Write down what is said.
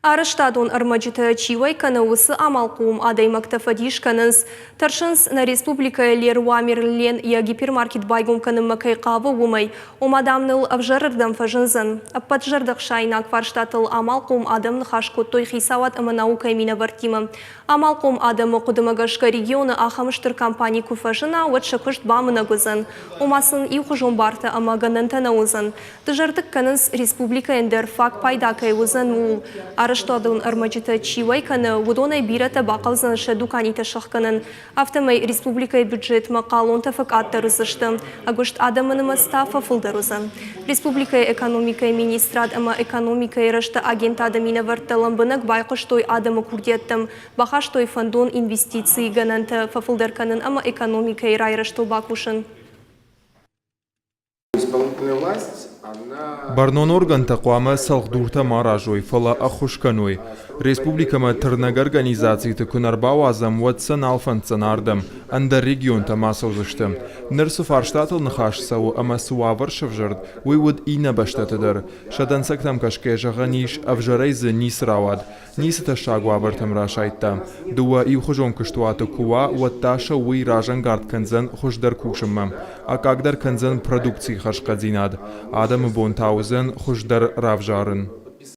Арӕзтадон ӕрмӕджытӕ чи уӕй кӕны, уыцы амалхъом адӕймӕгтӕ фӕдис кӕнынц. Тӕрсынц, нӕ республикӕйы Леруа Мерлен йӕ гипермаркет байгом кӕнынмӕ кӕй хъавы, уымӕй. Ома, дам, ныл ӕвзӕрырдӕм фӕзындзӕн. Ӕппӕт зӕрдӕхсаинаг фарстатыл амалхъом адӕм ныхас кодтой хицауад ӕмӕ наукӕйы минӕвӕрттимӕ. Амалхъом адӕмы хъуыдымӕ гӕсгӕ регионы ахӕм стыр компани куы фӕзына, уӕд сӕ куыст бамынӕг уыдзӕн. Ома сын иухуызон бартӕ ӕмӕ гӕнӕнтӕ нӕ уыдзӕн. Дызӕрдыг кӕнынц, республикӕйӕн дӕр фаг пайда кӕй уыдзӕн, ууыл. Арӕзтадон ӕрмӕджытӕ чи уӕй кӕны, уыдонӕй бирӕтӕ бахъӕудзӕн сӕ дуканитӕ сӕхгӕнын. Афтӕмӕй республикӕйы бюджетмӕ хъалонтӕ фӕкъаддӕр уыдзысты, ӕгуыст адӕмы нымӕц та фӕфылдӕр уыдзӕн. Республикӕйы экономикӕйы министрад ӕмӕ экономикӕйы рӕзты агентады минӕвӕрттӕ лӕмбынӕг байхъуыстой адӕмы курдиӕттӕм, бахастой фӕндон инвестицийы гӕнӕнтӕ фӕфылдӕр кӕнын ӕмӕ экономикӕйы райрӕзтыл бакусын. Бӕрнон органтӕ хъуамӕ цӕлхдуртӕ ма аразой, фӕлӕ ӕххуыс кӕной. Республикӕмӕ тырнӕг организациты куы нӕ ӕрбауадзӕм, уӕд сӕ нал фӕнддзӕн ардӕм, ӕндӕр регионтӕм ацӕудзысты. Ныр цы фарстатыл ныхас цӕуы ӕмӕ цы уавӕр сӕвзӕрд, уый уыд иннӕ бӕстӕты дӕр. Сӕ дӕнцӕгтӕм гӕсгӕ зӕгъӕн ис, ӕвзӕрӕй дзы ницы рауад. Ницы тӕссаг уавӕртӕм расайдта. Дыууӕ иухуызон куыстуаты куы уа, уӕд та сӕ уый разӕнгард кӕндзӕн хуыздӕр кусынмӕ, аккагдӕр кӕндзӕн продукцийы хӕрзхъӕддзинад. Адӕмы бон та уыдзӕн хуыздӕр равзарын.